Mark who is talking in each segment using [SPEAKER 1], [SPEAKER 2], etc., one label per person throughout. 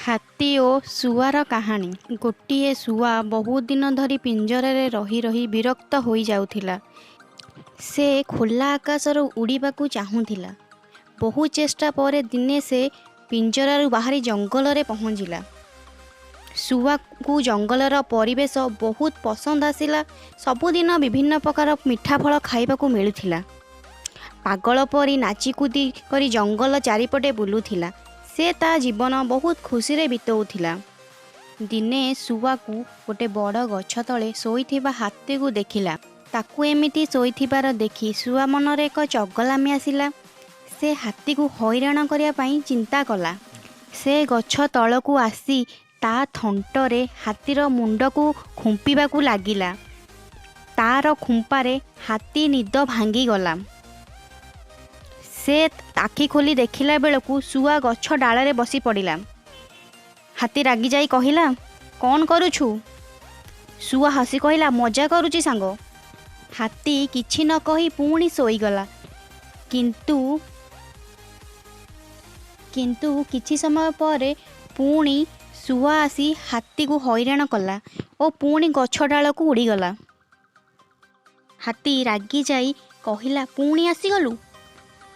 [SPEAKER 1] ହାତୀ ଓ ଶୁଆର କାହାଣୀ। ଗୋଟିଏ ଶୁଆ ବହୁଦିନ ଧରି ପିଞ୍ଜରାରେ ରହି ରହି ବିରକ୍ତ ହୋଇଯାଉଥିଲା। ସେ ଖୋଲା ଆକାଶରେ ଉଡ଼ିବାକୁ ଚାହୁଁଥିଲା। ବହୁ ଚେଷ୍ଟା ପରେ ଦିନେ ସେ ପିଞ୍ଜରାରୁ ବାହାରି ଜଙ୍ଗଲରେ ପହଞ୍ଚିଲା। ଶୁଆକୁ ଜଙ୍ଗଲର ପରିବେଶ ବହୁତ ପସନ୍ଦ ଆସିଲା। ସବୁଦିନ ବିଭିନ୍ନ ପ୍ରକାର ମିଠା ଫଳ ଖାଇବାକୁ ମିଳୁଥିଲା। ପାଗଳ ପରି ନାଚିକୁଦି କରି ଜଙ୍ଗଲ ଚାରିପଟେ ବୁଲୁଥିଲା। ସେ ତା ଜୀବନ ବହୁତ ଖୁସିରେ ବିତଉଥିଲା। ଦିନେ ଶୁଆକୁ ଗୋଟେ ବଡ଼ ଗଛ ତଳେ ଶୋଇଥିବା ହାତୀକୁ ଦେଖିଲା। ତାକୁ ଏମିତି ଶୋଇଥିବାର ଦେଖି ଶୁଆ ମନରେ ଏକ ଚଗଲାମି ଆସିଲା। ସେ ହାତୀକୁ ହଇରାଣ କରିବା ପାଇଁ ଚିନ୍ତା କଲା। ସେ ଗଛ ତଳକୁ ଆସି ତା ଥଣ୍ଟରେ ହାତୀର ମୁଣ୍ଡକୁ ଖୁମ୍ପିବାକୁ ଲାଗିଲା। ତାର ଖୁମ୍ପାରେ ହାତୀ ନିଦ ଭାଙ୍ଗିଗଲା। ସେ ଆଖି ଖୋଲି ଦେଖିଲା ବେଳକୁ ଶୁଆ ଗଛ ଡାଳରେ ବସି ପଡ଼ିଲା। ହାତୀ ରାଗିଯାଇ କହିଲା, "କ'ଣ କରୁଛୁ?" ଶୁଆ ହସି କହିଲା, "ମଜା କରୁଛି ସାଙ୍ଗ।" ହାତୀ କିଛି ନ କହି ପୁଣି ଶୋଇଗଲା। କିନ୍ତୁ କିଛି ସମୟ ପରେ ପୁଣି ଶୁଆ ଆସି ହାତୀକୁ ହଇରାଣ କଲା ଓ ପୁଣି ଗଛ ଡାଳକୁ ଉଡ଼ିଗଲା। ହାତୀ ରାଗିଯାଇ କହିଲା, "ପୁଣି ଆସିଗଲୁ?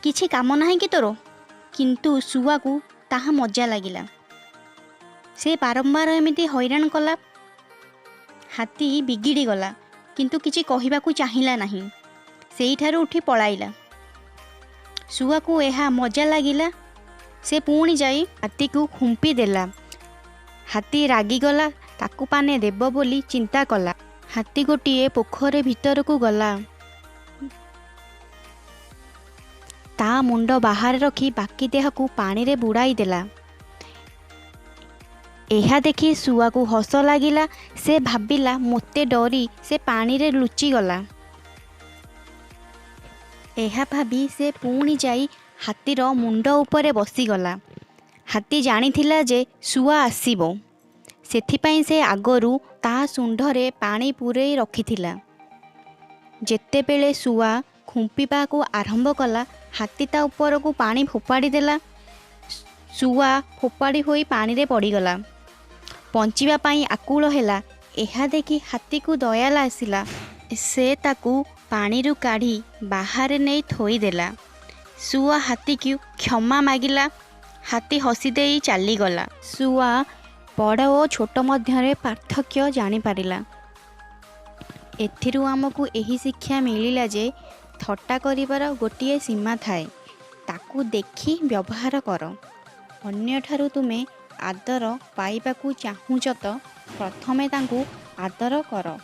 [SPEAKER 1] କିଛି କାମ ନାହିଁ କି ତୋର?" କିନ୍ତୁ ଶୁଆକୁ ତାହା ମଜା ଲାଗିଲା। ସେ ବାରମ୍ବାର ଏମିତି ହଇରାଣ କଲା। ହାତୀ ବିଗିଡ଼ିଗଲା, କିନ୍ତୁ କିଛି କହିବାକୁ ଚାହିଁଲା ନାହିଁ। ସେଇଠାରୁ ଉଠି ପଳାଇଲା। ଶୁଆକୁ ଏହା ମଜା ଲାଗିଲା। ସେ ପୁଣି ଯାଇ ହାତୀକୁ ଖୁମ୍ପି ଦେଲା। ହାତୀ ରାଗିଗଲା। ତାକୁ ପାନେ ଦେବ ବୋଲି ଚିନ୍ତା କଲା। ହାତୀ ଗୋଟିଏ ପୋଖରୀ ଭିତରକୁ ଗଲା। ତା ମୁଣ୍ଡ ବାହାରେ ରଖି ବାକି ଦେହକୁ ପାଣିରେ ବୁଡ଼ାଇ ଦେଲା। ଏହା ଦେଖି ଶୁଆକୁ ହସ ଲାଗିଲା। ସେ ଭାବିଲା, ମୋତେ ଡରି ସେ ପାଣିରେ ଲୁଚିଗଲା। ଏହା ଭାବି ସେ ପୁଣି ଯାଇ ହାତୀର ମୁଣ୍ଡ ଉପରେ ବସିଗଲା। ହାତୀ ଜାଣିଥିଲା ଯେ ଶୁଆ ଆସିବ। ସେଥିପାଇଁ ସେ ଆଗରୁ ତା ଶୁଣ୍ଢରେ ପାଣି ପୂରେଇ ରଖିଥିଲା। ଯେତେବେଳେ ଶୁଆ ଖୁମ୍ପିବାକୁ ଆରମ୍ଭ କଲା, ହାତୀ ତା ଉପରକୁ ପାଣି ଫୋପାଡ଼ି ଦେଲା। ଶୁଆ ଫୋପାଡ଼ି ହୋଇ ପାଣିରେ ପଡ଼ିଗଲା। ବଞ୍ଚିବା ପାଇଁ ଆକୁଳ ହେଲା। ଏହା ଦେଖି ହାତୀକୁ ଦୟା ଆସିଲା। ସେ ତାକୁ ପାଣିରୁ କାଢ଼ି ବାହାରେ ନେଇ ଥୋଇଦେଲା। ଶୁଆ ହାତୀକୁ କ୍ଷମା ମାଗିଲା। ହାତୀ ହସିଦେଇ ଚାଲିଗଲା। ଶୁଆ ବଡ଼ ଓ ଛୋଟ ମଧ୍ୟରେ ପାର୍ଥକ୍ୟ ଜାଣିପାରିଲା। ଏଥିରୁ ଆମକୁ ଏହି ଶିକ୍ଷା ମିଳିଲା ଯେ ଥଟ୍ଟା କରିବାର ଗୋଟିଏ ସୀମା ଥାଏ। ତାକୁ ଦେଖି ବ୍ୟବହାର କର। ଅନ୍ୟଠାରୁ ତୁମେ ଆଦର ପାଇବାକୁ ଚାହୁଁଛ ତ ପ୍ରଥମେ ତାଙ୍କୁ ଆଦର କର।